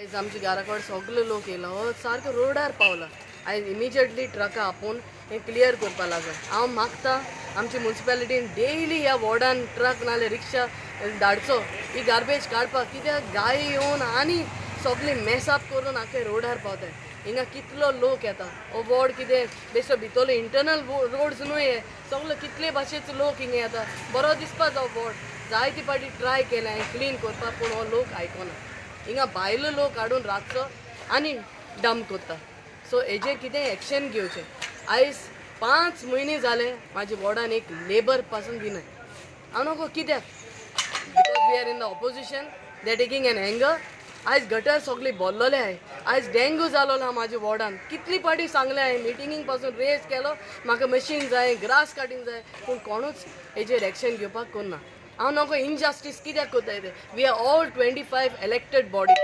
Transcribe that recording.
आयज आमच्या घरा कडेन सगळे लोक येयला, हो सारको रोडार पावला. आयज इमिजिएटली ट्रका आपोवन हें क्लियर करपा लागला. हांव मागता आमची मुन्सिपेलिटीन डेली ह्या वॉर्डान ट्रक नाल्यार रिक्षा धाडचो ही गार्बेज काडपाक, कित्याक गाय येवन आनी सगळी मेसअप करून आख्खे रोडार पावताय. हिंगा कितलो लोक येता, हो वॉर्ड कितें बेश्टो भितरलो इंटरनल रोड्स न्हय हे, सगळे कितले भाशेचो लोक हिंगा येता. बरो दिसपा जावो वॉर्ड. जायते फावटी ट्राय केलें हांवें क्लीन करपाक, पूण हो लोक आयकना. हिंगा भायलो लोक हाडून रातचो आनी डंप करता. सो हेजेर कितें एक्शन घेवचें. आयज 5 म्हयने जाले म्हाज्या वॉर्डान एक लेबर पासून दिनाय. हांव नको कित्याक, because we are in the opposition, they taking an anger. आयज गटर सगळी भरलेले आहे, आयज डेंगू जालोलो आहा म्हाज्या वॉर्डान. कितली पाटी सांगलें हांवें, मिटिंगींक पासून रेज केलो, म्हाका मशीन जाय, ग्रास कटींग जाय, पूण कोणूच हेजेर एक्शन घेवपाक करना. हांव नको इनजस्टीस कित्याक करता ते. We are all 25 elected body.